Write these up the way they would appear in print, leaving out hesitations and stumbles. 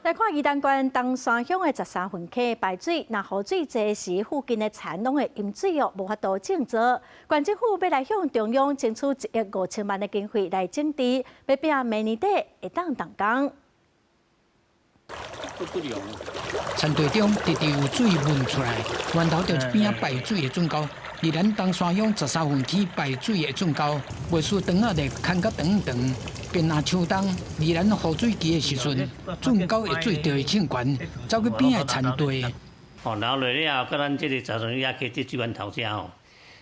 來看宜蘭縣東山鄉的十三份溪排水，若雨水濟時，附近的田攏會淹水哦，無法度種作。縣政府欲來向中央爭取1億5000萬的經費來整治，欲拼明年底會當動工。田地中直直有水噴出來，源頭就是邊仔排水的圳溝。宜蘭東山鄉十三份溪排水的圳溝，袂輸長仔咧牽甲長長，變若秋冬宜蘭雨水期的時陣，圳溝的水就會衝懸，走去邊仔的田地。哦，然後落了後，佮咱這个十三份溪這水源頭遮吼，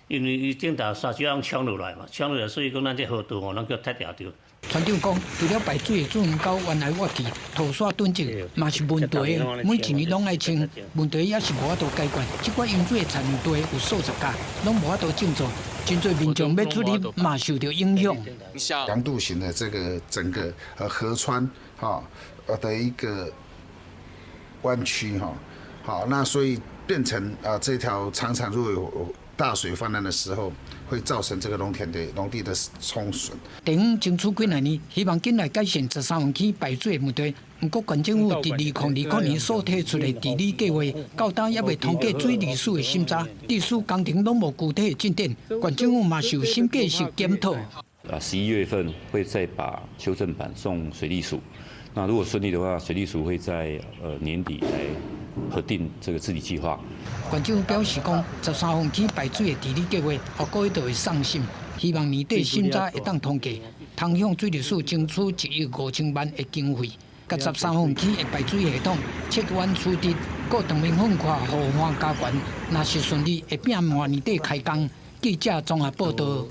因為伊頂頭沙石攏沖落來嘛，沖落來，所以講咱這河道吼，攏叫塌掉著。村長講，除了排水的圳溝原來挖去，塗沙囤積嘛是問題，每一年攏愛清，問題也是無法度解決。這寡淹水的田地有數十甲，攏無法度種作，真濟民眾欲出入嘛受著影響。楊度型的這個整個河川哈的一個彎曲哈，好，那所以變成啊這條常常如果有大水泛濫的時候，會造成這個農田的農地的沖損。地方爭取幾若年，希望緊來改善十三份溪排水的問題。毋過縣政府佇2020年所提出的治理計劃，到今猶未通過水利署的審查，致使工程攏無具體的進展。縣政府嘛受審計署檢討。啊，11月份會再把修正版送水利署。那如果順利的話，水利署會在年底來核定這個治理計劃。縣政府表示講，十三份溪排水的治理計劃，後個月就會送審，希望年底審查會當通過，通向水利署爭取1億5000萬的經費，共十三份溪的排水系統切彎處置，閣當面粉看河岸加懸，若是順利，會拼明年底開工。記者綜合報道。